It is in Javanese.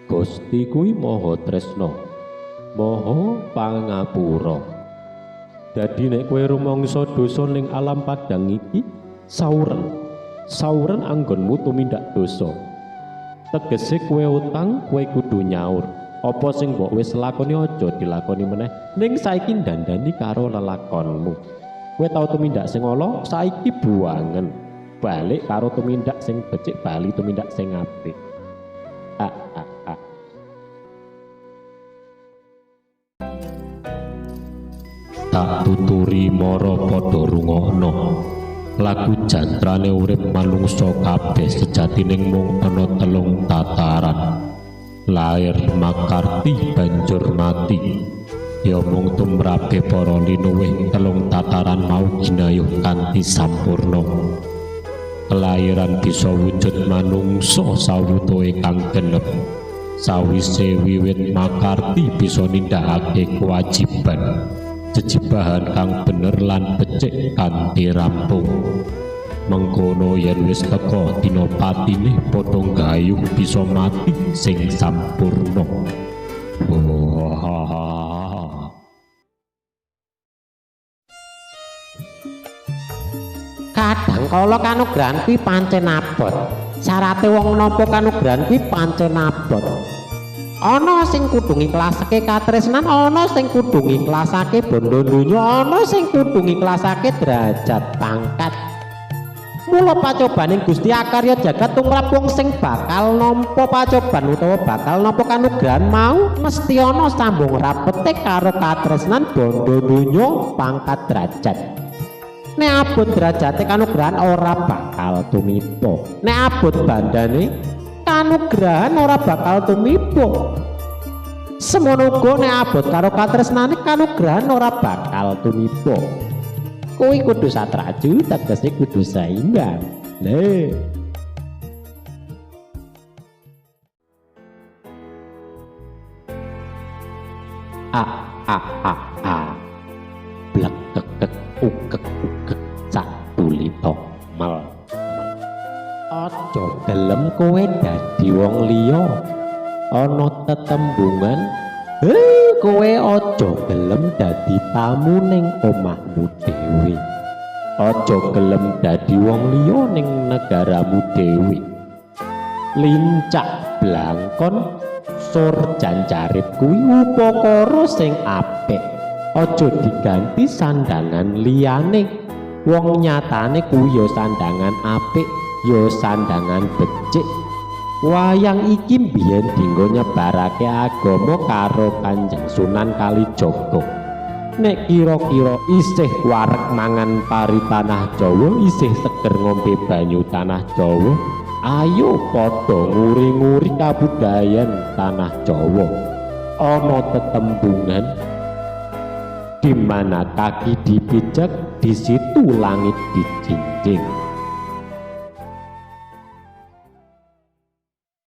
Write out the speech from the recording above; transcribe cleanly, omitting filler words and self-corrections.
Gusti kuwi maha tresna, maha pangapura. Dadi nek kowe rumangsa dosa ning alam padang iki, sauren sauren anggonmu tumindak dosa. Tegese kowe utang, kowe kudu nyaur. Apa sing mbok wis lakoni aja dilakoni meneh, ning saiki dandani karo lelakonmu. Kowe tau tumindak sing ala, saiki buangen. Balik karo tumindak sing becik, bali tumindak sing apik. A a a. Tak tuturi mara padha rungokno. Lagu jantrane urip manungsa kabeh sejatine mung ana telung tataran. Lair makarti banjur mati. Ya mung tumrape para linuwih telung tataran mau ginayuh kanthi sampurna. Kelahiran bisa wujud manungsa sawutuhe kang genep. Sawise wiwit makarti bisa nindakake kewajiban jejibahan kang bener lan becik kanthi rampung. Mengkono yen wis teka dina patine padha gayuh bisa mati sing sampurna. Oh. Kadang kala kanugrahan kuwi pancen abot. Syarate wong nampa kanugrahan kuwi pancen abot. Ana sing kudu ngiklasake katresnan, ana sing kudu ngiklasake bondo donya, ana sing kudu ngiklasake derajat pangkat. Mula pacobaning Gusti akarya jagat tumrap wong sing bakal nampa pacoban utawa bakal nampa kanugrahan mau mesti ana sambung rapete karo katresnan, bondo donya, pangkat, derajat. Nek abot derajate kanugrahan ora bakal tumiba. Nek abot bandane kanugrahan ora bakal tumiba. Semono uga nek abot karo katresnane kanugrahan ora bakal tumiba. Kuwi kudu satraju, tegese kudu seimbang. Lho. A a a a. Blek kek kek ukek ukek sak tulito mel. Aja gelem kowe dadi wong liya. Ana tetembungan, kowe aja gelem dadi tamu ning omahmu dhewe. Aja gelem dadi wong liya ning negaramu dhewe. Lincak blangkon sur janjarit kuwi upakara sing apik. Aja diganti sandangan liyane. Wong nyatane kuwi ya sandangan apik, ya sandangan becik. Wayang iki mbiyen dinggo nyebarake agama karo Kanjeng Sunan Kalijaga. Nek kira-kira isih wareg mangan pari tanah Jawa, isih seger ngombe banyu tanah Jawa, ayo padha nguri-nguri kabudayan tanah Jawa. Ana tetembungan di mana kaki dipijak, di situ langit dijinjing.